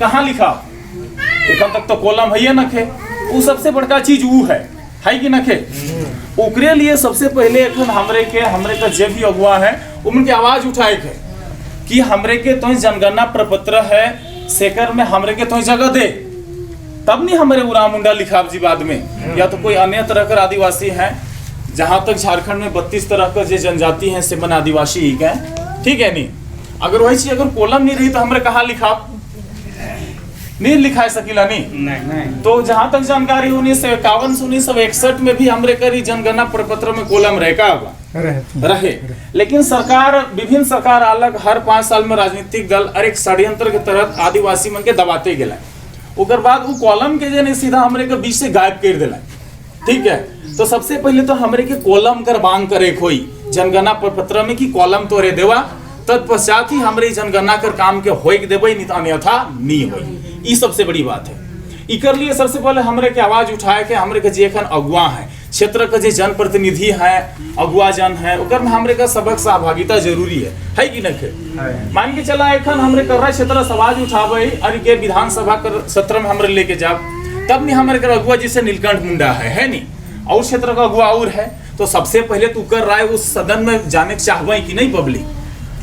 कहाँ लिखा? एखन तक तो कॉलम है नखे। उ सबसे बड़का चीज ऊ है कि नखे? ओकरे लिए सबसे पहले एखन हमरे के जे भी अगुआ है, उनके आवाज उठाए के कि हमरे के तो जनगणना प्रपत्र है, सेकर में हमरे के तो जगह दे, तब नहीं हमारे उरांव मुंडा लिखाब जी बाद में, या तो कोई अन्य तरह का आदिवासी हैं। जहाँ तक झारखंड में 32 तरह का जो जनजाति हैं, से मन आदिवासी ही है, ठीक है? नहीं, अगर वही चीज अगर कॉलम नहीं रही तो हमरे कहाँ लिखाब? नहीं लिखा सकीला नहीं। नहीं। तो जहां तक जानकारी 1951 से 1961 में भी हमरे करी जनगणना प्रपत्र में कॉलम रहे का रहे, लेकिन सरकार, विभिन्न सरकार अलग, हर 5 साल में राजनीतिक दल और एक षड्यंत्र के तहत आदिवासी मन के दबाते गेला। ओकर बाद वो कॉलम के जे सीधा हमरे के बीच से गायब कर दिला, ठीक है? तो सबसे पहले तो हमरे के कॉलम कर मांग करे होई जनगणना प्रपत्र में कि कॉलम तोरे देवा, तत्पश्चात ही हमरे जनगणना कर काम के होई के देबे, नहीं तो अन्यथा नहीं होई। ई सबसे बड़ी बात है। इकर लिए सबसे पहले हमरे के आवाज उठाए के हमरे के जे एखन अगुआ है, क्षेत्र के जे जनप्रतिनिधि है, अगुआ जन है, ओकर में हमरे का सबक सहभागिता जरूरी है कि नहीं है? मान के चला एखन हमरे कर्रा क्षेत्र से आवाज उठावे और के विधानसभा कर सत्र में हमरे लेके जाब, तब नहीं हमरे कर अगुआ जैसे नीलकंठ मुंडा है नहीं, और क्षेत्र का अगुआ और है, तो सबसे पहले तू कर राय उस सदन में जाने के चाहबे कि नहीं? पब्लिक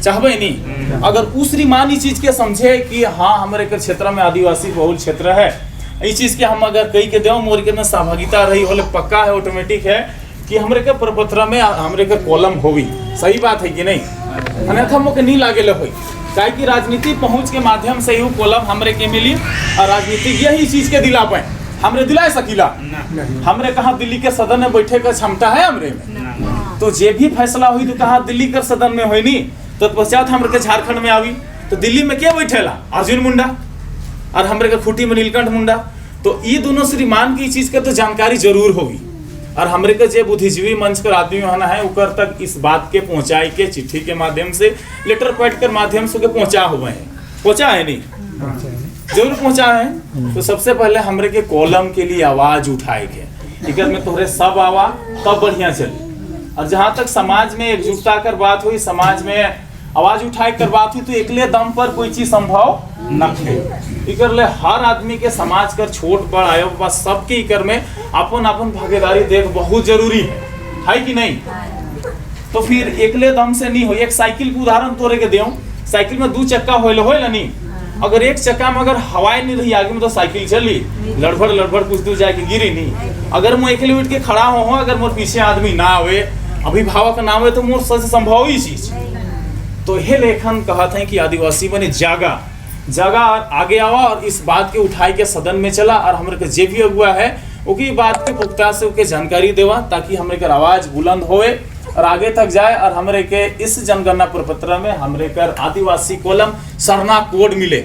चाहबे नहीं? अगर उस श्रीमान इस चीज के समझे कि हाँ, हमारे के क्षेत्र में आदिवासी बहुल क्षेत्र है, इस चीज के हम अगर कही के देव, मोर के में सहभागिता रही होले, पक्का है, ऑटोमेटिक है कि हमरे के प्रपत्र में हमरे के कॉलम होवी। सही बात है कि नहीं? अन्यथा मोके नहीं लागे होई, काहे कि राजनीति पहुंच के माध्यम से ही कॉलम हमरे के मिली और राजनीतिक यही चीज के दिला पाए। हमरे दिलाए सकीला? हमरे कहाँ दिल्ली के सदन में बैठे का क्षमता है हमरे में? तो जे भी फैसला हुई तो कहाँ दिल्ली के सदन में हुई नहीं, तत्पश्चात हमरे के झारखंड में आवी। तो दिल्ली में के बैठेला? अर्जुन मुंडा और हमरे के खूंटी में नीलकंठ मुंडा। तो ये दोनों श्रीमान की चीज के तो जानकारी जरूर होगी और हमरे के जे बुद्धिजीवी मंच कर आदमी होना है, उकर तक इस बात के पहुंचाई के चिट्ठी के माध्यम से, लेटर पैड के माध्यम से के पहुंचा हुए हैं। पहुंचा है नहीं? जरूर पहुंचा है। तो सबसे पहले हमरे के कॉलम के लिए आवाज उठाए के, इकर में तोहरे सब आवा, तब बढ़िया चले। और जहां तक समाज में एकजुटता कर बात हुई, समाज में आवाज उठाए कर बात हुई, तो एकले दम पर कोई चीज संभव न है। इकर ले हर आदमी के, समाज कर छोट बड़ आयो बस सबके इकर में अपन अपन भागीदारी देख बहुत जरूरी है कि नहीं? तो फिर एकले दम से नहीं हो। एक साइकिल के उदाहरण तोरे के देऊ। साइकिल में दो चक्का होइल, होइल नहीं? अगर एक चक्का में अगर हवाएं नहीं रही आगे में तो साइकिल चली लड़भड़ लड़भड़, कुछ दूर जाके गिरी नहीं? अगर मैं अकेले उठ के खड़ा हो, अगर मोर पीछे आदमी ना आवे, अभिभावक ना आवे, तो मोर से संभव ही चीज। तो हे लेखन कहत है कि आदिवासी बने जागा जागा और आगे आवा और इस बात के उठाई के सदन में चला और हमरे के जे भी अगुआ है, ओकी बात के पुख्ता से ओके जानकारी देवा, ताकि हमरे के आवाज बुलंद होए और आगे तक जाए और हमरे के इस जनगणना प्रपत्र में हमरे कर आदिवासी कॉलम सरना कोड मिले।